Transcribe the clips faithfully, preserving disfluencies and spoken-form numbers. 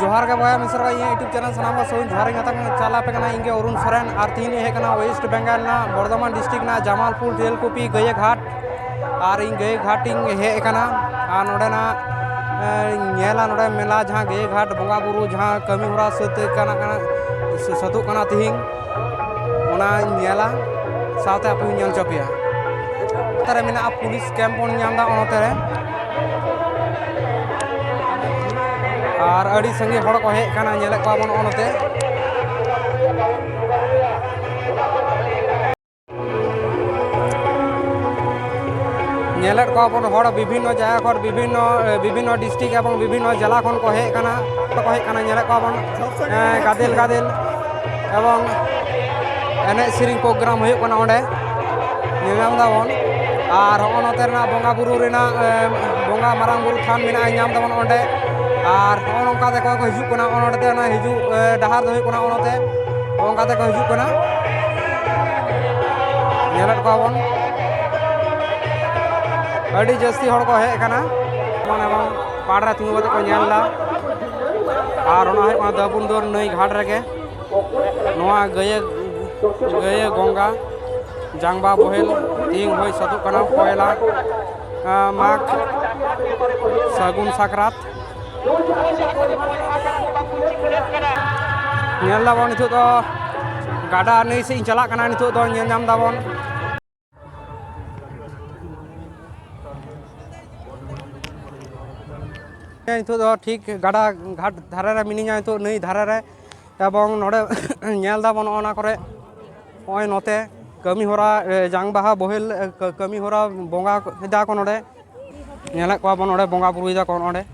ᱡᱚᱦᱟᱨ ᱜᱮ ᱵᱚᱭᱦᱟ ᱢᱤᱥᱨᱟ, ᱤᱧᱟᱹᱜ YouTube ᱪᱮᱱᱮᱞ ᱥᱟᱱᱟᱢ ᱠᱚ ᱥᱟᱹᱜᱩᱱ ᱡᱚᱦᱟᱨ ᱤᱧ ᱢᱮᱛᱟ ᱠᱚ ᱠᱟᱱᱟ᱾ ᱪᱟᱞᱟᱣ ᱟᱯᱮ ᱠᱟᱱᱟ ᱤᱧ ᱜᱮ ᱚᱨᱩᱱ ᱥᱚᱨᱮᱱ, ᱟᱨ ᱛᱤᱦᱤᱧ ᱤᱧ ᱦᱮᱡ ᱟᱠᱟᱱᱟ ᱳᱭᱮᱥᱴ ᱵᱮᱝᱜᱚᱞ ᱨᱮᱱᱟᱜ ᱵᱚᱨᱫᱷᱚᱢᱟᱱ ᱰᱤᱥᱴᱨᱤᱠᱴ ᱨᱮᱱᱟᱜ ᱡᱟᱢᱟᱞᱯᱩᱨ ᱛᱮᱞᱠᱩᱯᱤ ᱜᱟᱹᱭᱟᱹ ᱜᱷᱟᱴ, ᱟᱨ ᱤᱧ ᱜᱟᱹᱭᱟᱹ ᱜᱷᱟᱴ ᱤᱧ ᱦᱮᱡ ᱟᱠᱟᱱᱟ᱾ ᱟᱨ ᱱᱚᱰᱮᱱᱟᱜ, ᱮ, ᱧᱮᱞᱟ ᱱᱚᱰᱮ ᱢᱮᱞᱟ ᱡᱟᱦᱟᱸ ᱜᱟᱹᱭᱟᱹ ᱜᱷᱟᱴ ᱵᱚᱸᱜᱟ ᱵᱩᱨᱩ ᱡᱟᱦᱟᱸ ᱠᱟᱹᱢᱤ ᱦᱚᱨᱟ ᱥᱟᱹᱛ ᱠᱟᱱᱟ, ᱥᱟᱹᱛᱚᱜ ᱠᱟᱱᱟ ᱛᱤᱦᱤᱧ, ᱚᱱᱟᱧ ᱧᱮᱞᱟ, ᱥᱟᱶᱛᱮ ᱟᱯᱮ ᱦᱚᱸᱧ ᱧᱮᱞ ᱦᱚᱪᱚ ᱯᱮᱭᱟ᱾ ᱱᱚᱛᱮ ᱨᱮ ᱢᱮᱱᱟᱜᱼᱟ ᱯᱩᱞᱤᱥ ᱠᱮᱢᱯ ᱵᱚᱱ ᱧᱟᱢ ᱮᱫᱟ ᱚᱱᱚᱛᱮ ᱨᱮ᱾ ᱟᱨ ᱟᱹᱰᱤ ᱥᱟᱸᱜᱮ ᱦᱚᱲ ᱠᱚ ᱦᱮᱡ ᱟᱠᱟᱱᱟ, ᱧᱮᱞᱮᱫ ᱠᱚᱣᱟ ᱵᱚᱱ ᱱᱚᱜᱼᱚ ᱱᱚᱛᱮ᱾ ᱧᱮᱞᱮᱫ ᱠᱚᱣᱟ ᱵᱚᱱ ᱦᱚᱲ ᱵᱤᱵᱷᱤᱱᱱᱚ ᱡᱟᱭᱜᱟ ᱠᱷᱚᱱ, ᱵᱤᱵᱷᱤᱱᱱᱚ, ᱵᱤᱵᱷᱤᱱᱱᱚ ᱰᱤᱥᱴᱨᱤᱠᱴ ᱮᱵᱚᱝ ᱵᱤᱵᱷᱤᱱᱱᱚ ᱡᱮᱞᱟ ᱠᱷᱚᱱ ᱠᱚ ᱦᱮᱡ ᱟᱠᱟᱱᱟ, ᱠᱚ ᱦᱮᱡ ᱟᱠᱟᱱᱟ᱾ ᱧᱮᱞᱮᱫ ᱠᱚᱣᱟ ᱵᱚᱱ, ᱮᱸ, ᱜᱟᱫᱮᱞ ᱜᱟᱫᱮᱞ ᱮᱵᱚᱝ ᱮᱱᱮᱡ ᱥᱮᱨᱮᱧ ᱯᱨᱳᱜᱨᱟᱢ ᱦᱩᱭᱩᱜ ᱠᱟᱱᱟ ᱚᱸᱰᱮ, ᱧᱮᱞ ᱧᱟᱢ ᱫᱟᱵᱚᱱ᱾ ᱟᱨ ᱦᱚᱸᱜᱼᱚ ᱱᱚᱛᱮ ᱨᱮᱱᱟᱜ ᱵᱚᱸᱜᱟ ᱵᱩᱨᱩ ᱨᱮᱱᱟᱜ, ᱮᱸ, ᱵᱚᱸᱜᱟ ᱢᱟᱨᱟᱝ ᱵᱩᱨᱩ ᱛᱷᱟᱱ ᱢᱮᱱᱟᱜᱼᱟ, ᱧᱟᱢ ᱫᱟᱵᱚᱱ ᱚᱸᱰᱮ᱾ ᱟᱨ ᱦᱚᱸᱜᱼᱚ ᱱᱚᱝᱠᱟ ᱛᱮᱠᱚ ᱠᱚ ᱦᱤᱡᱩᱜ ᱠᱟᱱᱟ, ᱚᱱᱚ ᱱᱚᱛᱮ ᱚᱱᱟ ᱦᱤᱡᱩᱜ, ᱮ, ᱰᱟᱦᱟᱨ ᱫᱚ ᱦᱩᱭᱩᱜ ᱠᱟᱱᱟ ᱚᱱᱚ ᱱᱚᱛᱮ, ᱦᱚᱸᱜᱼᱚ ᱱᱚᱝᱠᱟ ᱛᱮᱠᱚ ᱦᱤᱡᱩᱜ ᱠᱟᱱᱟ, ᱧᱮᱞᱮᱫ ᱠᱚᱣᱟ ᱵᱚᱱ᱾ ᱟᱹᱰᱤ ᱡᱟᱹᱥᱛᱤ ᱦᱚᱲ ᱠᱚ ᱦᱮᱡ ᱟᱠᱟᱱᱟ, ᱢᱟᱱᱮ ᱵᱟᱝ ᱯᱟᱲ ᱨᱮ ᱛᱤᱸᱜᱩ ᱠᱟᱛᱮ ᱠᱚ ᱧᱮᱞ ᱮᱫᱟ᱾ ᱟᱨ ᱚᱱᱟ ᱦᱩᱭᱩᱜ ᱠᱟᱱᱟ ᱫᱟᱹᱵᱩᱱᱫᱚᱨ ᱱᱟᱹᱭ ᱜᱷᱟᱴ ᱨᱮᱜᱮ ᱱᱚᱣᱟ ᱜᱟᱹᱭᱟᱹ, ᱜᱟᱹᱭᱟᱹ ᱜᱚᱝᱜᱟ ᱡᱟᱝᱵᱟ ᱵᱚᱦᱮᱞ ᱛᱤᱦᱤᱧ ᱦᱩᱭ ᱥᱟᱹᱛᱚᱜ ᱠᱟᱱᱟ ᱯᱚᱭᱞᱟ, ᱟᱸ, ᱢᱟᱜᱽ ᱥᱟᱹᱜᱩᱱ ᱥᱟᱠᱨᱟᱛ᱾ ᱧᱮᱞ ᱫᱟᱵᱚᱱ ᱱᱤᱛᱚᱜ ᱫᱚ ᱜᱟᱰᱟ ᱱᱟᱹᱭ ᱥᱮᱫ ᱤᱧ ᱪᱟᱞᱟᱜ ᱠᱟᱱᱟ, ᱱᱤᱛᱚᱜ ᱫᱚ ᱧᱮᱞ ᱧᱟᱢ ᱫᱟᱵᱚᱱ᱾ ᱱᱤᱛᱚᱜ ᱫᱚ ᱴᱷᱤᱠ ᱜᱟᱰᱟ ᱜᱷᱟᱴ ᱫᱷᱟᱨᱮ ᱨᱮ ᱢᱤᱱᱟᱹᱧᱟ, ᱱᱤᱛᱚᱜ ᱱᱟᱹᱭ ᱫᱷᱟᱨᱮ ᱨᱮ, ᱮᱵᱚᱝ ᱱᱚᱰᱮ ᱧᱮᱞ ᱫᱟᱵᱚᱱ ᱱᱚᱜᱼᱚ ᱱᱟ ᱠᱚᱨᱮ, ᱱᱚᱜᱼᱚᱭ ᱱᱚᱛᱮ ᱠᱟᱹᱢᱤ ᱦᱚᱨᱟ, ᱮ, ᱡᱟᱝ ᱵᱟᱦᱟ ᱵᱚᱦᱮᱞ, ᱮ, ᱠᱟᱹ-, ᱠᱟᱹᱢᱤ ᱦᱚᱨᱟ ᱵᱚᱸᱜᱟ ᱮᱫᱟ ᱠᱚ ᱱᱚᱰᱮ, ᱧᱮᱞᱮᱫ ᱠᱚᱣᱟ ᱵᱚᱱ ᱱᱚᱰᱮ ᱵᱚᱸᱜᱟ ᱵᱩᱨᱩᱭᱮᱫᱟ ᱠᱚ ᱱᱚᱰᱮ᱾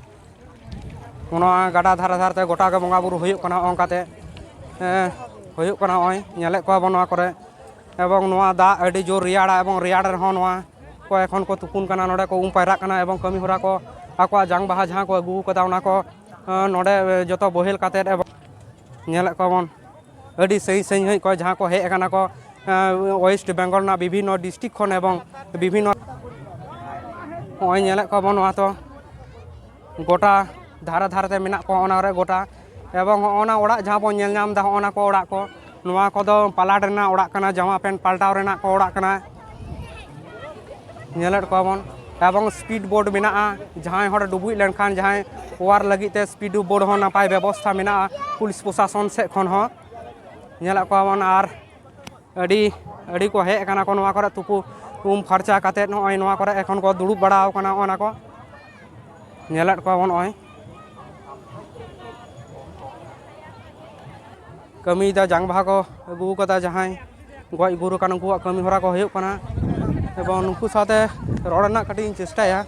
ᱱᱚᱣᱟ ᱜᱟᱰᱟ ᱫᱷᱟᱨᱮ ᱫᱷᱟᱨᱮ ᱛᱮ ᱜᱚᱴᱟ ᱜᱮ ᱵᱚᱸᱜᱟ ᱵᱩᱨᱩ ᱦᱩᱭᱩᱜ ᱠᱟᱱᱟ, ᱚᱱᱠᱟᱛᱮ, ᱮ, ᱦᱩᱭᱩᱜ ᱠᱟᱱᱟ᱾ ᱱᱚᱜᱼᱚᱭ ᱧᱮᱞᱮᱫ ᱠᱚᱣᱟ ᱵᱚᱱ ᱱᱚᱣᱟ ᱠᱚᱨᱮ, ᱮᱵᱚᱝ ᱱᱚᱣᱟ ᱫᱟᱜ ᱟᱹᱰᱤ ᱡᱳᱨ ᱨᱮᱭᱟᱲᱟ, ᱮᱵᱚᱝ ᱨᱮᱭᱟᱲ ᱨᱮᱦᱚᱸ ᱱᱚᱣᱟ ᱠᱚ ᱮᱠᱷᱚᱱ ᱠᱚ ᱛᱩᱯᱩᱱ ᱠᱟᱱᱟ, ᱱᱚᱰᱮ ᱠᱚ ᱩᱢ ᱯᱟᱭᱨᱟᱜ ᱠᱟᱱᱟ, ᱮᱵᱚᱝ ᱠᱟᱹᱢᱤ ᱦᱚᱨᱟ ᱠᱚ ᱟᱠᱚᱣᱟᱜ ᱡᱟᱝ ᱵᱟᱦᱟ ᱡᱟᱦᱟᱸ ᱠᱚ ᱟᱹᱜᱩ ᱠᱟᱫᱟ ᱚᱱᱟ ᱠᱚ, ᱮ, ᱱᱚᱰᱮ, ᱮ, ᱡᱚᱛᱚ ᱵᱚᱦᱮᱞ ᱠᱟᱛᱮᱫ, ᱮᱵᱚᱝ ᱧᱮᱞᱮᱫ ᱠᱚᱣᱟ ᱵᱚᱱ ᱟᱹᱰᱤ ᱥᱟᱺᱜᱤᱧ ᱥᱟᱺᱜᱤᱧ ᱠᱷᱚᱱ ᱡᱟᱦᱟᱸ ᱠᱚ ᱦᱮᱡ ᱟᱠᱟᱱᱟ ᱠᱚ, ᱮ, ᱳᱭᱮᱥᱴ ᱵᱮᱝᱜᱚᱞ ᱨᱮᱱᱟᱜ ᱵᱤᱵᱷᱤᱱᱱᱚ ᱰᱤᱥᱴᱨᱤᱠᱴ ᱠᱷᱚᱱ, ᱮᱵᱚᱝ ᱵᱤᱵᱷᱤᱱᱱᱚ, ᱱᱚᱜᱼᱚᱭ ᱧᱮᱞᱮᱫ ᱠᱚᱣᱟ ᱵᱚᱱ ᱱᱚᱣᱟ ᱛᱚ ᱜᱚᱴᱟ ᱫᱷᱟᱨᱮ ᱫᱷᱟᱨᱮ ᱛᱮ ᱢᱮᱱᱟᱜ ᱠᱚᱣᱟ ᱚᱱᱟ ᱠᱚᱨᱮ ᱜᱚᱴᱟ᱾ ᱮᱵᱚᱝ ᱦᱚᱸᱜᱼᱚ ᱱᱟ ᱚᱲᱟᱜ ᱡᱟᱦᱟᱸ ᱵᱚᱱ ᱧᱮᱞ ᱧᱟᱢ ᱮᱫᱟ, ᱦᱚᱸᱜᱼᱚ ᱱᱟ ᱠᱚ ᱚᱲᱟᱜ ᱠᱚ, ᱱᱚᱣᱟ ᱠᱚᱫᱚ ᱯᱟᱞᱟᱴ ᱨᱮᱱᱟᱜ ᱚᱲᱟᱜ ᱠᱟᱱᱟ, ᱡᱟᱢᱟ ᱯᱮᱱᱴ ᱯᱟᱞᱴᱟᱣ ᱨᱮᱱᱟᱜ ᱠᱚ ᱚᱲᱟᱜ ᱠᱟᱱᱟ᱾ ᱧᱮᱞᱮᱫ ᱠᱚᱣᱟ ᱵᱚᱱ᱾ ᱮᱵᱚᱝ ᱥᱯᱤᱰ ᱵᱳᱴ ᱢᱮᱱᱟᱜᱼᱟ, ᱡᱟᱦᱟᱸᱭ ᱦᱚᱲ ᱰᱩᱵᱩᱡ ᱞᱮᱱᱠᱷᱟᱱ ᱡᱟᱦᱟᱸᱭ ᱚᱣᱟᱨ ᱞᱟᱹᱜᱤᱫ ᱛᱮ ᱥᱯᱤᱰ ᱵᱳᱴ ᱦᱚᱸ ᱱᱟᱯᱟᱭ ᱵᱮᱵᱚᱥᱛᱷᱟ ᱢᱮᱱᱟᱜᱼᱟ ᱯᱩᱞᱤᱥ ᱯᱨᱚᱥᱟᱥᱚᱱ ᱥᱮᱫ ᱠᱷᱚᱱ ᱦᱚᱸ᱾ ᱧᱮᱞᱮᱫ ᱠᱚᱣᱟ ᱵᱚᱱ ᱟᱨ ᱟᱹᱰᱤ, ᱟᱹᱰᱤ ᱠᱚ ᱦᱮᱡ ᱟᱠᱟᱱᱟ ᱠᱚ ᱱᱚᱣᱟ ᱠᱚᱨᱮ ᱛᱩᱯᱩ ᱩᱢ ᱯᱷᱟᱨᱪᱟ ᱠᱟᱛᱮᱫ ᱱᱚᱜᱼᱚᱭ ᱱᱚᱣᱟ ᱠᱚᱨᱮ ᱮᱠᱷᱚᱱ ᱠᱚ ᱫᱩᱲᱩᱵ ᱵᱟᱲᱟ ᱟᱠᱟᱱᱟ᱾ ᱚᱱᱟ ᱠᱚ ᱧᱮᱞᱮᱫ ᱠᱚᱣᱟ ᱵᱚᱱ ᱱᱚᱜᱼᱚᱭ᱾ ᱠᱟᱹᱢᱤᱭᱮᱫᱟ, ᱡᱟᱝ ᱵᱟᱦᱟ ᱠᱚ ᱟᱹᱜᱩ ᱠᱟᱫᱟ, ᱡᱟᱦᱟᱸᱭ ᱜᱚᱡ ᱜᱩᱨ ᱟᱠᱟᱱ ᱩᱱᱠᱩᱣᱟᱜ ᱠᱟᱹᱢᱤ ᱦᱚᱨᱟ ᱠᱚ ᱦᱩᱭᱩᱜ ᱠᱟᱱᱟ᱾ ᱮᱵᱚᱝ ᱱᱩᱠᱩ ᱥᱟᱶᱛᱮ ᱨᱚᱲ ᱨᱮᱱᱟᱜ ᱠᱟᱹᱴᱤᱡ ᱤᱧ ᱪᱮᱥᱴᱟᱭᱟ᱾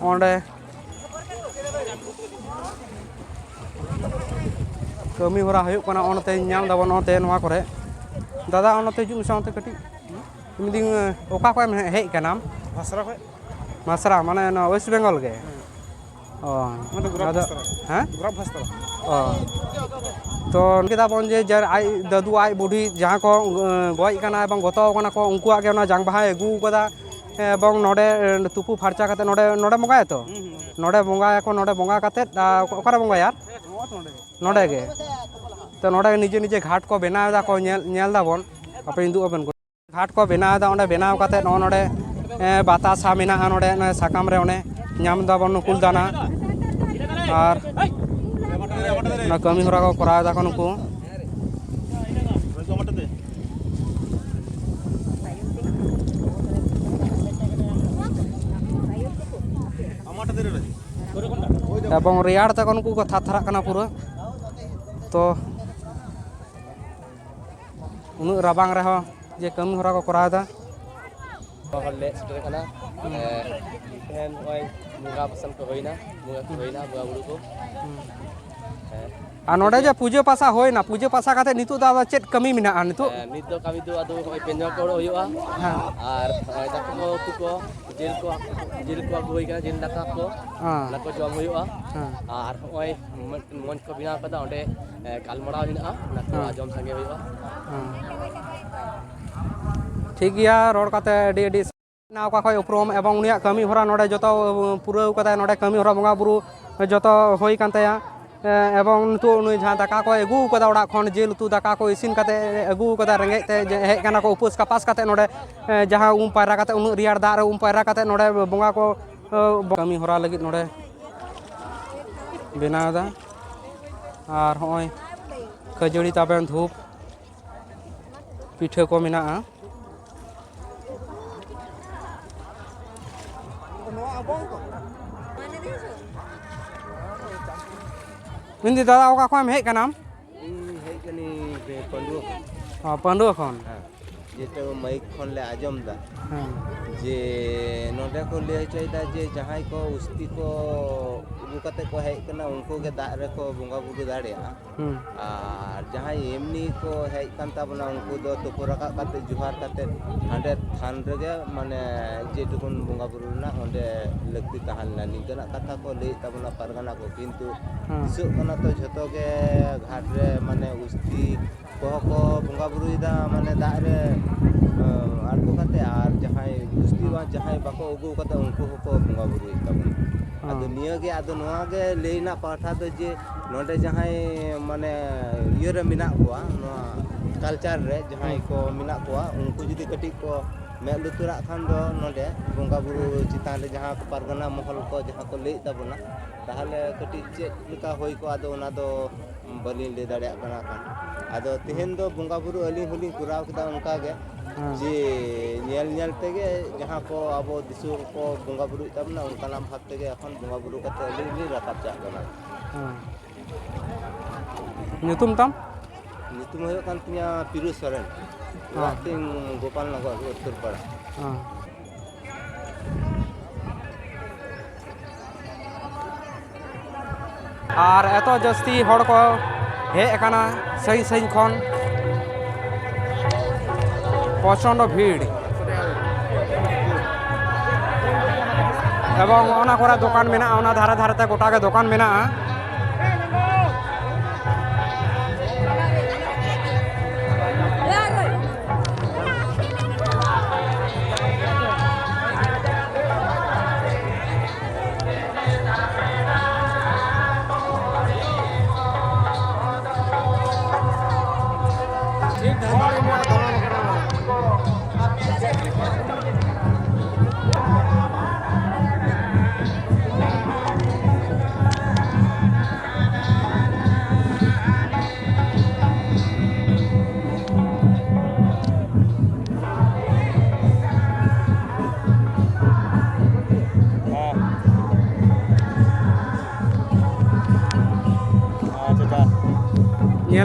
ᱚᱸᱰᱮ ᱠᱟᱹᱢᱤ ᱦᱚᱨᱟ ᱦᱩᱭᱩᱜ ᱠᱟᱱᱟ, ᱚᱱᱟᱛᱮ ᱧᱟᱢ ᱫᱟᱵᱚᱱ ᱱᱚᱛᱮ ᱱᱚᱣᱟ ᱠᱚᱨᱮ᱾ ᱫᱟᱫᱟ, ᱚᱱᱟᱛᱮ ᱦᱤᱡᱩᱜ ᱢᱮᱥᱮ, ᱚᱱᱛᱮ ᱠᱟᱹᱴᱤᱡ᱾ ᱢᱮᱱᱫᱟᱹᱧ, ᱚᱠᱟ ᱠᱷᱚᱱ ᱮᱢ ᱦᱮᱡ ᱠᱟᱱᱟᱢ? ᱵᱷᱟᱥᱨᱟ ᱠᱷᱚᱱ᱾ ᱢᱟᱥᱨᱟ ᱢᱟᱱᱮ ᱱᱚᱣᱟ ᱳᱭᱮᱥᱴ ᱵᱮᱝᱜᱚᱞ ᱜᱮ? ᱦᱮᱸ᱾ ᱚ, ᱚᱱᱟ ᱫᱚ ᱜᱩᱨᱟᱯ ᱟᱫᱚ, ᱵᱷᱟᱥᱛᱟᱲᱟ᱾ ᱦᱮᱸ? ᱜᱩᱨᱟᱯ ᱵᱷᱟᱥᱛᱟᱲᱟ᱾ ᱚ, ᱛᱚ ᱠᱮᱫᱟ ᱵᱚᱱ ᱡᱮ, ᱡᱟᱨ ᱟᱡ ᱫᱟᱫᱩ, ᱟᱡ ᱵᱩᱰᱷᱤ ᱡᱟᱦᱟᱸ ᱠᱚ, ᱮ, ᱜᱚᱡ ᱠᱟᱱᱟ ᱮᱵᱚᱝ ᱜᱚᱛᱚ ᱠᱟᱱᱟ ᱠᱚ, ᱩᱱᱠᱩᱣᱟᱜ ᱜᱮ ᱚᱱᱟ ᱡᱟᱝ ᱵᱟᱦᱟᱭ ᱟᱹᱜᱩ ᱠᱟᱫᱟ᱾ ᱮᱵᱚᱝ ᱱᱚᱰᱮ, ᱮ, ᱛᱩᱯᱩ ᱯᱷᱟᱨᱪᱟ ᱠᱟᱛᱮ ᱱᱚᱰᱮ, ᱱᱚᱰᱮ ᱵᱚᱸᱜᱟᱭᱟ ᱛᱚ? ᱦᱩᱸ, ᱦᱩᱸ, ᱱᱚᱰᱮ᱾ ᱱᱚᱰᱮ ᱵᱚᱸᱜᱟᱭᱟᱠᱚ, ᱱᱚᱰᱮ ᱵᱚᱸᱜᱟ ᱠᱟᱛᱮ, ᱟ, ᱚᱠᱟᱨᱮ ᱵᱚᱸᱜᱟᱭᱟ? ᱱᱚᱣᱟ ᱛᱚ ᱱᱚᱰᱮ ᱜᱮ᱾ ᱱᱚᱰᱮ ᱜᱮ᱾ ᱛᱚ ᱱᱚᱰᱮ ᱱᱤᱡᱮ ᱱᱤᱡᱮ ᱜᱷᱟᱴ ᱠᱚ ᱵᱮᱱᱟᱣ ᱮᱫᱟ ᱠᱚ, ᱧᱮᱞ, ᱧᱮᱞ ᱫᱟᱵᱚᱱ᱾ ᱟᱯᱮ ᱩᱫᱩᱜ ᱟᱵᱮᱱ ᱠᱚ᱾ ᱜᱷᱟᱴ ᱠᱚ ᱵᱮᱱᱟᱣ ᱮᱫᱟ, ᱚᱸᱰᱮ ᱵᱮᱱᱟᱣ ᱠᱟᱛᱮ ᱱᱚᱜᱼᱚ ᱱᱚᱰᱮ, ᱮ, ᱵᱟᱛᱟᱥᱟ ᱢᱮᱱᱟᱜᱼᱟ, ᱱᱚᱰᱮ ᱱᱚᱜᱼᱚᱭ ᱥᱟᱠᱟᱢ ᱨᱮ ᱚᱱᱮ ᱧᱟᱢ ᱫᱟᱵᱚᱱ ᱱᱩᱠᱩᱞ ᱫᱟᱱᱟ᱾ ᱟᱨ ᱚᱱᱟ ᱠᱟᱹᱢᱤ ᱦᱚᱨᱟ ᱠᱚ ᱠᱚᱨᱟᱣ ᱮᱫᱟ ᱠᱚ ᱱᱩᱠᱩ᱾ ᱮᱵᱚᱝ ᱨᱮᱭᱟᱲ ᱛᱮᱠᱚ ᱱᱩᱠᱩ ᱠᱚ ᱛᱷᱟᱨ ᱛᱷᱟᱨᱟᱜ ᱠᱟᱱᱟ ᱯᱩᱨᱟᱹ᱾ ᱛᱚ ᱩᱱᱟᱹᱜ ᱨᱟᱵᱟᱝ ᱨᱮᱦᱚᱸ ᱡᱮ ᱠᱟᱹᱢᱤ ᱦᱚᱨᱟ ᱠᱚ ᱠᱚᱨᱟᱣ ᱮᱫᱟ᱾ ᱦᱚᱲ ᱞᱮ ᱥᱮᱴᱮᱨ ᱠᱟᱱᱟ᱾ ᱮ, ᱛᱮᱦᱮᱧ ᱱᱚᱜᱼᱚᱭ ᱵᱚᱸᱜᱟ ᱯᱟᱥᱟᱱ ᱠᱚ ᱦᱩᱭᱱᱟ, ᱵᱚᱸᱜᱟ ᱠᱚ ᱦᱩᱭᱱᱟ, ᱵᱚᱸᱜᱟ ᱵᱩᱨᱩ ᱠᱚ᱾ ᱦᱮᱸ᱾ ᱟᱨ ᱱᱚᱰᱮ ᱡᱮ ᱯᱩᱡᱟᱹ ᱯᱟᱥᱟ ᱦᱩᱭᱱᱟ, ᱯᱩᱡᱟᱹ ᱯᱟᱥᱟ ᱠᱟᱛᱮ ᱱᱤᱛᱚᱜ ᱫᱚ ᱟᱫᱚ ᱪᱮᱫ ᱠᱟᱹᱢᱤ ᱢᱮᱱᱟᱜᱼᱟ ᱱᱤᱛᱚᱜ? ᱦᱮᱸ, ᱱᱤᱛ ᱫᱚ ᱠᱟᱹᱢᱤ ᱫᱚ ᱟᱫᱚ ᱱᱚᱜᱼᱚᱭ ᱯᱮᱸᱡᱚ ᱠᱚ ᱦᱩᱭᱩᱜᱼᱟ᱾ ᱦᱮᱸ᱾ ᱟᱨ, ᱮ, ᱫᱟᱠᱟ ᱠᱚ, ᱩᱛᱩ ᱠᱚ, ᱡᱤᱞ ᱠᱚ, ᱡᱤᱞ ᱠᱚ ᱟᱹᱜᱩ ᱦᱩᱭ ᱠᱟᱱᱟ, ᱡᱤᱞ ᱫᱟᱠᱟ ᱠᱚ᱾ ᱦᱮᱸ᱾ ᱚᱱᱟ ᱠᱚ ᱡᱚᱢ ᱦᱩᱭᱩᱜᱼᱟ᱾ ᱦᱮᱸ᱾ ᱟᱨ ᱱᱚᱜᱼᱚᱭ ᱢᱤᱫᱴᱮᱱ ᱢᱚᱧᱪ ᱠᱚ ᱵᱮᱱᱟᱣ ᱠᱟᱫᱟ, ᱚᱸᱰᱮ, ᱮ, ᱜᱟᱞᱢᱟᱨᱟᱣ ᱦᱮᱱᱟᱜᱼᱟ, ᱚᱱᱟ ᱠᱚ ᱦᱮᱸ᱾ ᱟᱸᱡᱚᱢ ᱥᱟᱸᱜᱮ ᱦᱩᱭᱩᱜᱼᱟ᱾ ᱦᱮᱸ᱾ ᱴᱷᱤᱠ ᱜᱮᱭᱟ, ᱨᱚᱲ ᱠᱟᱛᱮ ᱟᱹᱰᱤ ᱟᱹᱰᱤ ᱚᱠᱟ ᱠᱷᱚᱱ ᱩᱯᱨᱩᱢ ᱮᱵᱚᱝ ᱩᱱᱤᱭᱟᱜ ᱠᱟᱹᱢᱤ ᱦᱚᱨᱟ ᱱᱚᱰᱮ ᱡᱚᱛᱚ ᱯᱩᱨᱟᱹᱣ ᱠᱟᱫᱟᱭ, ᱱᱚᱰᱮ ᱠᱟᱹᱢᱤ ᱦᱚᱨᱟ ᱵᱚᱸᱜᱟ ᱵᱩᱨᱩ ᱡᱚᱛᱚ ᱦᱩᱭ ᱠᱟᱱ ᱛᱟᱭᱟ᱾ ᱮᱵᱚᱝ ᱱᱤᱛᱚᱜ ᱩᱱᱤ ᱡᱟᱦᱟᱸ ᱫᱟᱠᱟ ᱠᱚᱭ ᱟᱹᱜᱩ ᱠᱟᱫᱟ ᱚᱲᱟᱜ ᱠᱷᱚᱱ, ᱡᱤᱞ ᱩᱛᱩ ᱫᱟᱠᱟ ᱠᱚ ᱤᱥᱤᱱ ᱠᱟᱛᱮ ᱟᱹᱜᱩ ᱠᱟᱫᱟ, ᱨᱮᱸᱜᱮᱡ ᱛᱮ ᱡᱮ ᱦᱮᱡ ᱠᱟᱱᱟ ᱠᱚ ᱩᱯᱟᱹᱥ ᱠᱟᱯᱟᱥ ᱠᱟᱛᱮ ᱱᱚᱰᱮ, ᱡᱟᱦᱟᱸ ᱩᱢ ᱯᱟᱭᱨᱟ ᱠᱟᱛᱮ, ᱩᱱᱟᱹᱜ ᱨᱮᱭᱟᱲ ᱫᱟᱜ ᱨᱮ ᱩᱢ ᱯᱟᱭᱨᱟ ᱠᱟᱛᱮ ᱱᱚᱰᱮ ᱵᱚᱸᱜᱟ ᱠᱚ ᱠᱟᱹᱢᱤ ᱦᱚᱨᱟ ᱞᱟᱹᱜᱤᱫ ᱱᱚᱰᱮ ᱵᱮᱱᱟᱣ ᱮᱫᱟ᱾ ᱟᱨ ᱦᱚᱸᱜᱼᱚᱭ ᱠᱷᱟᱹᱡᱟᱹᱲᱤ, ᱛᱟᱵᱮᱱ, ᱫᱷᱩᱯ, ᱯᱤᱴᱷᱟᱹ ᱠᱚ ᱢᱮᱱᱟᱜᱼᱟ᱾ ᱢᱮᱱᱫᱟᱹᱧ ᱫᱟᱫᱟ, ᱚᱠᱟ ᱠᱷᱚᱱᱮᱢ ᱦᱮᱡ ᱠᱟᱱᱟᱢ? ᱤᱧ ᱦᱮᱡ ᱠᱟᱹᱱᱟᱹᱧ ᱯᱟᱺᱰᱩᱣᱟᱹ ᱠᱷᱚᱱ᱾ ᱚ, ᱯᱟᱺᱰᱩᱣᱟᱹ ᱠᱷᱚᱱ᱾ ᱦᱮᱸ, ᱡᱮᱦᱮᱛᱩ ᱢᱟᱭᱤᱠ ᱠᱷᱚᱱ ᱞᱮ ᱟᱸᱡᱚᱢ ᱮᱫᱟ ᱦᱮᱸ᱾ ᱡᱮ ᱱᱚᱸᱰᱮ ᱠᱚ ᱞᱟᱹᱭ ᱦᱚᱪᱚᱭᱮᱫᱟ ᱡᱮ ᱡᱟᱦᱟᱸᱭ ᱠᱚ ᱩᱥᱛᱤ ᱠᱚ ᱟᱹᱜᱩ ᱠᱟᱛᱮ ᱠᱚ ᱦᱮᱡ ᱠᱟᱱᱟ, ᱩᱱᱠᱩ ᱜᱮ ᱫᱟᱜ ᱨᱮᱠᱚ ᱵᱚᱸᱜᱟ ᱵᱩᱨᱩ ᱫᱟᱲᱮᱭᱟᱜᱼᱟ᱾ ᱦᱩᱸ᱾ ᱟᱨ ᱡᱟᱦᱟᱸᱭ ᱮᱢᱱᱤ ᱠᱚ ᱦᱮᱡ ᱠᱟᱱ ᱛᱟᱵᱚᱱᱟ, ᱩᱱᱠᱩ ᱫᱚ ᱛᱩᱯᱩ ᱨᱟᱠᱟᱵ ᱠᱟᱛᱮ, ᱡᱚᱦᱟᱨ ᱠᱟᱛᱮ, ᱦᱟᱸᱰᱮ ᱛᱷᱟᱱ ᱨᱮᱜᱮ, ᱢᱟᱱᱮ, ᱡᱮᱴᱩᱠᱩᱱ ᱵᱚᱸᱜᱟ ᱵᱩᱨᱩ ᱨᱮᱱᱟᱜ ᱚᱸᱰᱮ ᱞᱟᱹᱠᱛᱤ ᱛᱟᱦᱮᱸ ᱞᱮᱱᱟ, ᱱᱤᱝᱠᱟᱹᱱᱟᱜ ᱠᱟᱛᱷᱟ ᱠᱚ ᱞᱟᱹᱭᱮᱫ ᱛᱟᱵᱚᱱᱟ ᱯᱟᱨᱜᱟᱱᱟ ᱠᱚ᱾ ᱠᱤᱱᱛᱩ ᱦᱩᱸ᱾ ᱫᱤᱥᱟᱹᱜ ᱠᱟᱱᱟ ᱛᱚ, ᱡᱷᱚᱛᱚ ᱜᱮ ᱜᱷᱟᱴ ᱨᱮ, ᱢᱟᱱᱮ, ᱩᱥᱛᱤ ᱠᱚᱦᱚᱸ ᱠᱚ ᱵᱚᱸᱜᱟ ᱵᱩᱨᱩᱭᱮᱫᱟ, ᱢᱟᱱᱮ, ᱫᱟᱜ ᱨᱮ, ᱟᱸ, ᱟᱬᱜᱚ ᱠᱟᱛᱮ, ᱟᱨ ᱡᱟᱦᱟᱸᱭ ᱩᱥᱛᱤ ᱦᱩᱸ᱾ ᱵᱟᱝ, ᱡᱟᱦᱟᱸᱭ ᱵᱟᱠᱚ ᱟᱹᱜᱩ ᱠᱟᱫᱟ, ᱩᱱᱠᱩ ᱦᱚᱸᱠᱚ ᱵᱚᱸᱜᱟ ᱵᱩᱨᱩᱭᱮᱫ ᱛᱟᱵᱚᱱᱟ᱾ ᱟᱫᱚ ᱦᱩᱸ᱾ ᱱᱤᱭᱟᱹ ᱜᱮ, ᱟᱫᱚ ᱱᱚᱣᱟ ᱜᱮ ᱞᱟᱹᱭ ᱨᱮᱱᱟᱜ ᱯᱟᱦᱴᱟ ᱫᱚ ᱡᱮ, ᱱᱚᱰᱮ ᱡᱟᱦᱟᱸᱭ, ᱢᱟᱱᱮ, ᱤᱭᱟᱹ ᱨᱮ ᱢᱮᱱᱟᱜ ᱠᱚᱣᱟ, ᱱᱚᱣᱟ ᱠᱟᱞᱪᱟᱨ ᱨᱮ ᱡᱟᱦᱟᱸᱭ ᱦᱩᱸ᱾ ᱠᱚ ᱢᱮᱱᱟᱜ ᱠᱚᱣᱟ, ᱩᱱᱠᱩ ᱡᱩᱫᱤ ᱠᱟᱹᱴᱤᱡ ᱠᱚ ᱢᱮᱫ ᱞᱩᱛᱩᱨᱟᱜ ᱠᱷᱟᱱ ᱫᱚ, ᱱᱚᱰᱮ ᱵᱚᱸᱜᱟ ᱵᱩᱨᱩ ᱦᱩᱸ᱾ ᱪᱮᱛᱟᱱ ᱨᱮ ᱡᱟᱦᱟᱸ ᱠᱚ ᱯᱟᱨᱜᱟᱱᱟ ᱢᱚᱦᱚᱞ ᱠᱚ ᱡᱟᱦᱟᱸ ᱠᱚ ᱞᱟᱹᱭᱮᱫ ᱛᱟᱵᱚᱱᱟ, ᱛᱟᱦᱚᱞᱮ ᱠᱟᱹᱴᱤᱡ ᱪᱮᱫ ᱞᱮᱠᱟ ᱦᱩᱭ ᱠᱚᱜᱼᱟ, ᱟᱫᱚ ᱚᱱᱟ ᱫᱚ ᱵᱟᱹᱞᱤᱧ ᱞᱟᱹᱭ ᱫᱟᱲᱮᱭᱟᱜ ᱠᱟᱱᱟ ᱠᱷᱟᱱ᱾ ᱟᱫᱚ ᱦᱩᱸ᱾ ᱛᱮᱦᱮᱧ ᱫᱚ ᱵᱚᱸᱜᱟ ᱵᱩᱨᱩ ᱟᱹᱞᱤᱧ ᱦᱚᱸᱞᱤᱧ ᱠᱚᱨᱟᱣ ᱠᱮᱫᱟ ᱚᱱᱠᱟ ᱜᱮ, ᱦᱮᱸ᱾ ᱡᱮ ᱧᱮᱞ ᱧᱮᱞ ᱛᱮᱜᱮ ᱡᱟᱦᱟᱸ ᱠᱚ ᱟᱵᱚ ᱫᱤᱥᱚᱢ ᱠᱚ ᱵᱚᱸᱜᱟ ᱵᱩᱨᱩᱭᱮᱫ ᱛᱟᱵᱚᱱᱟ, ᱚᱱᱠᱟᱱᱟᱜ ᱵᱷᱟᱵᱽ ᱛᱮᱜᱮ ᱮᱠᱷᱚᱱ ᱵᱚᱸᱜᱟ ᱵᱩᱨᱩ ᱠᱟᱛᱮ ᱟᱹᱞᱤᱧ ᱞᱤᱧ ᱨᱟᱠᱟᱵ ᱪᱟᱜ ᱠᱟᱱᱟ᱾ ᱦᱮᱸ᱾ ᱧᱩᱛᱩᱢ ᱛᱟᱢ? ᱧᱩᱛᱩᱢ ᱦᱩᱭᱩᱜ ᱠᱟᱱ ᱛᱤᱧᱟᱹ ᱯᱤᱨᱩ ᱥᱚᱨᱮᱱ᱾ ᱦᱮᱸ᱾ ᱚᱲᱟᱜ ᱛᱤᱧ ᱜᱳᱯᱟᱞᱱᱚᱜᱚᱨ, ᱩᱛᱛᱚᱨ ᱯᱟᱲᱟ᱾ ᱦᱮᱸ᱾ ᱟᱨ ᱮᱛᱚ ᱡᱟᱹᱥᱛᱤ ᱦᱚᱲ ᱠᱚ ᱦᱮᱡ ᱟᱠᱟᱱᱟ ᱥᱟᱺᱜᱤᱧ ᱥᱟᱺᱜᱤᱧ ᱠᱷᱚᱱ, ᱯᱨᱚᱪᱚᱱᱰᱚ ᱵᱷᱤᱲ᱾ ᱮᱵᱚᱝ ᱚᱱᱟ ᱠᱚᱨᱮ ᱫᱚᱠᱟᱱ ᱢᱮᱱᱟᱜᱼᱟ, ᱚᱱᱟ ᱫᱷᱟᱨᱮ ᱫᱷᱟᱨᱮ ᱛᱮ ᱜᱚᱴᱟ ᱜᱮ ᱫᱚᱠᱟᱱ ᱢᱮᱱᱟᱜᱼᱟ᱾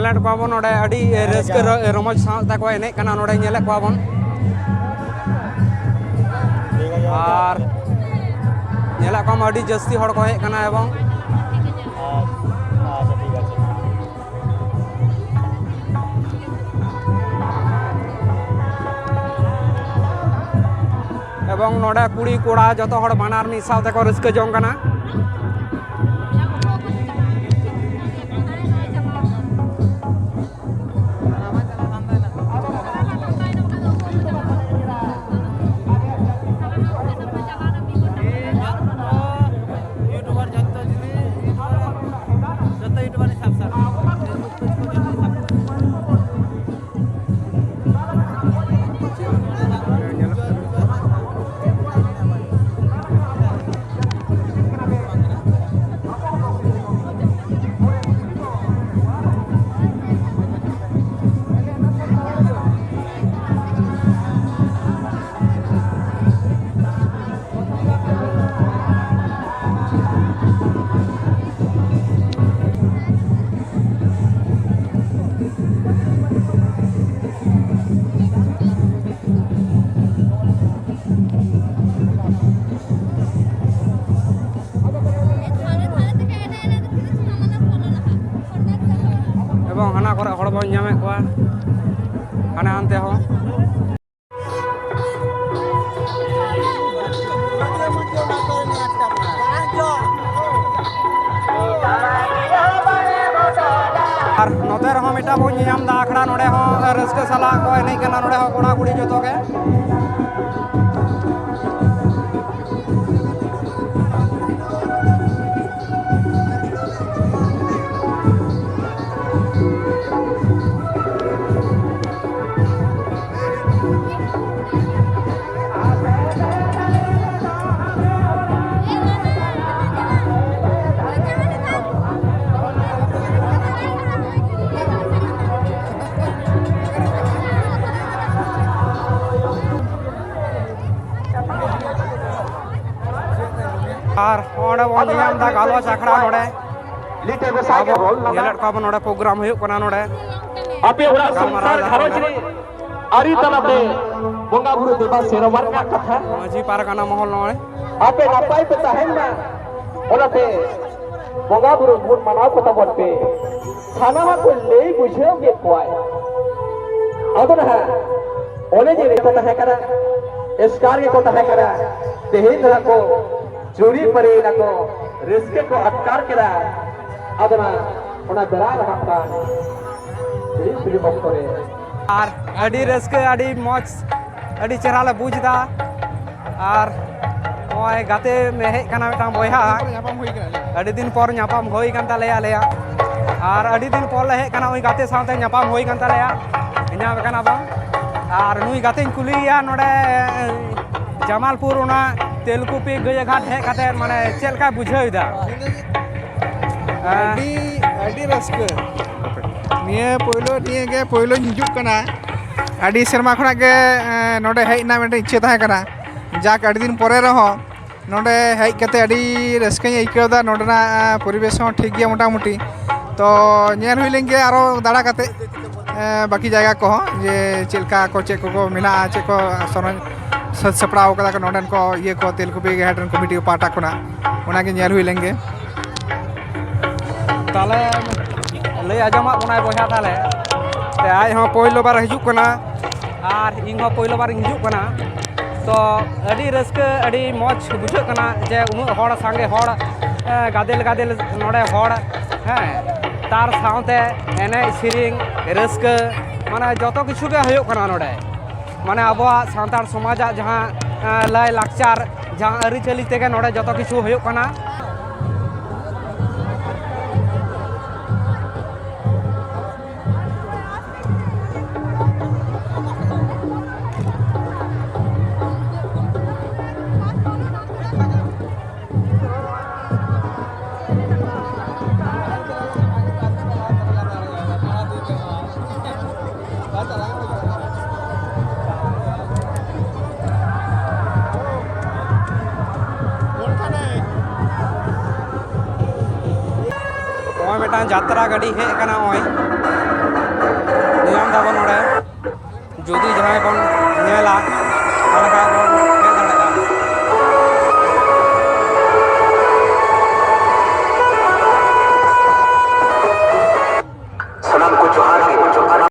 ᱧᱮᱞᱮᱫ ᱠᱚᱣᱟ ᱵᱚᱱ ᱱᱚᱰᱮ ᱟᱹᱰᱤ ᱨᱟᱹᱥᱠᱟᱹ ᱨᱚ-, ᱨᱚᱢᱚᱡᱽ ᱥᱟᱶ ᱛᱮᱠᱚ ᱮᱱᱮᱡ ᱠᱟᱱᱟ᱾ ᱱᱚᱰᱮ ᱧᱮᱞᱮᱫ ᱠᱚᱣᱟ ᱵᱚᱱ, ᱟᱨ ᱧᱮᱞᱮᱫ ᱠᱚᱣᱟ ᱵᱚᱱ ᱟᱹᱰᱤ ᱡᱟᱹᱥᱛᱤ ᱦᱚᱲ ᱠᱚ ᱦᱮᱡ ᱠᱟᱱᱟ᱾ ᱮᱵᱚᱝ ᱟᱪᱪᱷᱟ, ᱴᱷᱤᱠ ᱟᱪᱷᱮ᱾ ᱮᱵᱚᱝ ᱱᱚᱰᱮ ᱠᱩᱲᱤ ᱠᱚᱲᱟ ᱡᱚᱛᱚ ᱦᱚᱲ ᱵᱟᱱᱟᱨ ᱢᱤᱫ ᱥᱟᱶ ᱛᱮᱠᱚ ᱨᱟᱹᱥᱠᱟᱹ ᱡᱚᱝ ᱠᱟᱱᱟ᱾ ᱡᱚᱛᱚ YouTuber ᱥᱟᱵ ᱥᱟᱵ᱾ ᱮᱵᱚᱝ ᱦᱟᱱᱟ ᱠᱚᱨᱮ ᱦᱚᱲ ᱵᱚᱱ ᱧᱟᱢᱮᱫ ᱠᱚᱣᱟ, ᱦᱟᱱᱮ ᱦᱟᱱᱛᱮ ᱦᱚᱸ᱾ ᱟᱨ ᱱᱚᱛᱮ ᱨᱮᱦᱚᱸ ᱢᱤᱫᱴᱟᱝ ᱵᱚᱱ ᱧᱮᱧᱟᱢ ᱮᱫᱟ ᱟᱠᱷᱲᱟ, ᱱᱚᱰᱮ ᱦᱚᱸ ᱨᱟᱹᱥᱠᱟᱹ ᱥᱟᱞᱟᱜ ᱠᱚ ᱮᱱᱮᱡ ᱠᱟᱱᱟ, ᱱᱚᱰᱮ ᱦᱚᱸ ᱠᱚᱲᱟ ᱠᱩᱲᱤ ᱡᱚᱛᱚ ᱜᱮ᱾ ᱟᱨ ᱚᱸᱰᱮ ᱵᱚᱱ ᱧᱮᱞ ᱧᱟᱢ ᱮᱫᱟ ᱜᱟᱞᱚᱪ ᱟᱠᱷᱲᱟ ᱱᱚᱰᱮ᱾ ᱞᱤᱴᱟᱹ ᱜᱚᱸᱥᱟᱭ ᱜᱮ ᱨᱚᱲ ᱞᱟᱸᱫᱟ᱾ ᱧᱮᱞᱮᱫ ᱠᱚᱣᱟ ᱵᱚᱱ ᱱᱚᱰᱮ ᱯᱨᱳᱜᱨᱟᱢ ᱦᱩᱭᱩᱜ ᱠᱟᱱᱟ ᱱᱚᱰᱮ᱾ ᱟᱯᱮ ᱚᱲᱟᱜ ᱜᱟᱞᱢᱟᱨᱟᱣ ᱥᱚᱝᱥᱟᱨ ᱮᱫᱟ ᱜᱷᱟᱨᱚᱸᱡᱽ ᱱᱚᱰᱮ᱾ ᱨᱮ ᱟᱹᱨᱤ ᱛᱟᱞᱟᱛᱮ ᱵᱚᱸᱜᱟ ᱵᱩᱨᱩ ᱫᱮᱵᱟ ᱥᱮᱵᱟ ᱨᱮᱱᱟᱜ ᱠᱟᱛᱷᱟ᱾ ᱢᱟᱹᱡᱷᱤ ᱯᱟᱨᱜᱟᱱᱟ ᱢᱚᱦᱚᱞ ᱱᱚᱜᱼᱚᱭ᱾ ᱟᱯᱮ ᱱᱟᱯᱟᱭ ᱯᱮ ᱛᱟᱦᱮᱱ ᱢᱟ, ᱚᱱᱟᱛᱮ ᱵᱚᱸᱜᱟ ᱵᱩᱨᱩ ᱜᱩᱱ ᱢᱟᱱᱟᱣ ᱠᱚ ᱛᱟᱵᱚᱱ ᱯᱮ᱾ ᱥᱟᱱᱟᱢᱟᱜ ᱠᱚ ᱞᱟᱹᱭ ᱵᱩᱡᱷᱟᱹᱣ ᱠᱮᱫ ᱠᱚᱣᱟᱭ᱾ ᱟᱫᱚ ᱱᱟᱦᱟᱜ ᱚᱱᱮ ᱡᱮ ᱨᱮᱠᱚ ᱛᱟᱦᱮᱸ ᱠᱟᱱᱟ, ᱮᱥᱠᱟᱨ ᱜᱮᱠᱚ ᱛᱟᱦᱮᱸ ᱠᱟᱱᱟ, ᱛᱮᱦᱮᱧ ᱫᱚ ᱱᱟᱦᱟᱜ ᱠᱚ ᱡᱩᱨᱤ ᱯᱟᱹᱨᱤᱭᱮᱱᱟ ᱠᱚ, ᱨᱟᱹᱥᱠᱟᱹ ᱠᱚ ᱟᱴᱠᱟᱨ ᱠᱮᱫᱟ᱾ ᱟᱫᱚ ᱱᱟᱦᱟᱜ ᱚᱱᱟ ᱵᱮᱲᱟ ᱨᱟᱠᱟᱵ ᱠᱟᱱ ᱛᱤᱨᱤᱥ ᱡᱩᱱ ᱚᱠᱛᱚ ᱨᱮ ᱟᱨ ᱟᱹᱰᱤ ᱨᱟᱹᱥᱠᱟᱹ, ᱟᱹᱰᱤ ᱢᱚᱡᱽ, ᱟᱹᱰᱤ ᱪᱮᱦᱨᱟ ᱞᱮ ᱵᱩᱡᱽ ᱮᱫᱟ᱾ ᱟᱨ ᱱᱚᱜᱼᱚᱭ ᱜᱟᱛᱮ ᱦᱮᱡ ᱠᱟᱱᱟ ᱢᱤᱫᱴᱟᱝ ᱵᱚᱭᱦᱟ, ᱧᱟᱯᱟᱢ ᱦᱩᱭ ᱠᱟᱱᱟ᱾ ᱟᱹᱰᱤ ᱫᱤᱱ ᱯᱚᱨ ᱧᱟᱯᱟᱢ ᱦᱩᱭ ᱠᱟᱱ ᱛᱟᱞᱮᱭᱟ ᱟᱞᱮᱭᱟᱜ᱾ ᱟᱨ ᱟᱹᱰᱤ ᱫᱤᱱ ᱯᱚᱨ ᱞᱮ ᱦᱮᱡ ᱠᱟᱱᱟ, ᱩᱱᱤ ᱜᱟᱛᱮ ᱥᱟᱶᱛᱮ ᱧᱟᱯᱟᱢ ᱦᱩᱭ ᱠᱟᱱ ᱛᱟᱞᱮᱭᱟ, ᱧᱟᱯᱟᱢ ᱠᱟᱱᱟ ᱵᱚᱱ᱾ ᱟᱨ ᱱᱩᱭ ᱜᱟᱛᱮᱧ ᱠᱩᱞᱤᱭᱮᱭᱟ ᱱᱚᱰᱮ ᱡᱟᱢᱟᱞᱯᱩᱨ ᱚᱱᱟ ᱛᱮᱞᱠᱩᱯᱤ ᱜᱟᱹᱭᱟᱹ ᱜᱷᱟᱴ ᱦᱮᱡ ᱠᱟᱛᱮ ᱢᱟᱱᱮ ᱪᱮᱫ ᱞᱮᱠᱟᱭ ᱵᱩᱡᱷᱟᱹᱣ ᱮᱫᱟ? ᱟᱹᱰᱤ, ᱟᱹᱰᱤ ᱨᱟᱹᱥᱠᱟᱹ᱾ ᱱᱤᱭᱟᱹ ᱯᱳᱭᱞᱳ, ᱱᱤᱭᱟᱹ ᱜᱮ ᱯᱳᱭᱞᱳᱧ ᱦᱤᱡᱩᱜ ᱠᱟᱱᱟ᱾ ᱟᱹᱰᱤ ᱥᱮᱨᱢᱟ ᱠᱷᱚᱱᱟᱜ ᱜᱮ, ᱮᱸ, ᱱᱚᱰᱮ ᱦᱮᱡ ᱨᱮᱱᱟᱜ ᱢᱤᱫᱴᱮᱱ ᱤᱪᱪᱷᱟᱹ ᱛᱟᱦᱮᱸ ᱠᱟᱱᱟ᱾ ᱡᱟᱠ, ᱟᱹᱰᱤ ᱫᱤᱱ ᱯᱚᱨᱮ ᱨᱮᱦᱚᱸ ᱱᱚᱰᱮ ᱦᱮᱡ ᱠᱟᱛᱮ ᱟᱹᱰᱤ ᱨᱟᱹᱥᱠᱟᱹᱧ ᱟᱹᱭᱠᱟᱹᱣ ᱮᱫᱟ᱾ ᱱᱚᱰᱮᱱᱟᱜ, ᱮᱸ, ᱯᱚᱨᱤᱵᱮᱥ ᱦᱚᱸ ᱴᱷᱤᱠ ᱜᱮᱭᱟ ᱢᱚᱴᱟᱢᱩᱴᱤ᱾ ᱛᱚ ᱧᱮᱞ ᱦᱩᱭ ᱞᱮᱱ ᱜᱮ ᱟᱨᱚ ᱫᱟᱬᱟ ᱠᱟᱛᱮ, ᱮᱸ, ᱵᱟᱹᱠᱤ ᱡᱟᱭᱜᱟ ᱠᱚᱦᱚᱸ ᱡᱮ ᱪᱮᱫ ᱞᱮᱠᱟ ᱠᱚ, ᱪᱮᱫ ᱠᱚᱠᱚ ᱢᱮᱱᱟᱜᱼᱟ, ᱪᱮᱫ ᱠᱚ ᱥᱚᱨᱚᱧ-, ᱥᱟᱹᱛ ᱥᱟᱯᱲᱟᱣ ᱠᱟᱫᱟ ᱠᱚ ᱱᱚᱰᱮᱱ ᱠᱚ ᱤᱭᱟᱹ ᱠᱚ, ᱛᱮᱞᱠᱩᱯᱤ ᱜᱷᱟᱴ ᱨᱮᱱ ᱠᱚᱢᱤᱴᱤ ᱯᱟᱦᱴᱟ ᱠᱷᱚᱱᱟᱜ, ᱚᱱᱟᱜᱮ ᱧᱮᱞ ᱦᱩᱭ ᱞᱮᱱ ᱜᱮ᱾ ᱛᱟᱦᱞᱮ ᱞᱟᱹᱭ ᱟᱸᱡᱚᱢᱟᱫ ᱵᱚᱱᱟᱭ ᱵᱚᱭᱦᱟ ᱛᱟᱦᱞᱮ᱾ ᱛᱮ ᱟᱡ ᱦᱚᱸ ᱯᱳᱭᱞᱳ ᱵᱟᱨ ᱦᱤᱡᱩᱜ ᱠᱟᱱᱟ ᱟᱨ ᱤᱧ ᱦᱚᱸ ᱯᱳᱭᱞᱳ ᱵᱟᱨ ᱤᱧ ᱦᱤᱡᱩᱜ ᱠᱟᱱᱟ᱾ ᱛᱚ ᱟᱹᱰᱤ ᱨᱟᱹᱥᱠᱟᱹ, ᱟᱹᱰᱤ ᱢᱚᱡᱽ ᱵᱩᱡᱷᱟᱹᱜ ᱠᱟᱱᱟ ᱡᱮ ᱩᱱᱟᱹᱜ ᱦᱚᱲ, ᱥᱟᱸᱜᱮ ᱦᱚᱲ, ᱮ, ᱜᱟᱫᱮᱞ ᱜᱟᱫᱮᱞ ᱱᱚᱰᱮ ᱦᱚᱲ, ᱦᱮᱸ, ᱛᱟᱨ ᱥᱟᱶᱛᱮ ᱮᱱᱮᱡ ᱥᱮᱨᱮᱧ ᱨᱟᱹᱥᱠᱟᱹ, ᱢᱟᱱᱮ ᱡᱚᱛᱚ ᱠᱤᱪᱷᱩ ᱜᱮ ᱦᱩᱭᱩᱜ ᱠᱟᱱᱟ ᱱᱚᱰᱮ᱾ ᱢᱟᱱᱮ ᱟᱵᱚᱣᱟᱜ ᱥᱟᱱᱛᱟᱲ ᱥᱚᱢᱟᱡᱟᱜ ᱡᱟᱦᱟᱸ, ᱮ, ᱞᱟᱭ ᱞᱟᱠᱪᱟᱨ, ᱡᱟᱦᱟᱸ ᱟᱹᱨᱤᱪᱟᱹᱞᱤ ᱛᱮᱜᱮ ᱱᱚᱰᱮ ᱡᱚᱛᱚ ᱠᱤᱪᱷᱩ ᱦᱩᱭᱩᱜ ᱠᱟᱱᱟ᱾ ᱱᱚᱜᱼᱚᱭ ᱢᱤᱫᱴᱟᱝ ᱡᱟᱛᱨᱟ ᱜᱟᱹᱰᱤ ᱦᱮᱡ ᱟᱠᱟᱱᱟ᱾ ᱱᱚᱜᱼᱚᱭ ᱧᱮᱞ ᱫᱟᱵᱚᱱ ᱱᱚᱰᱮ, ᱡᱩᱫᱤ ᱡᱟᱦᱟᱸᱭ ᱵᱚᱱ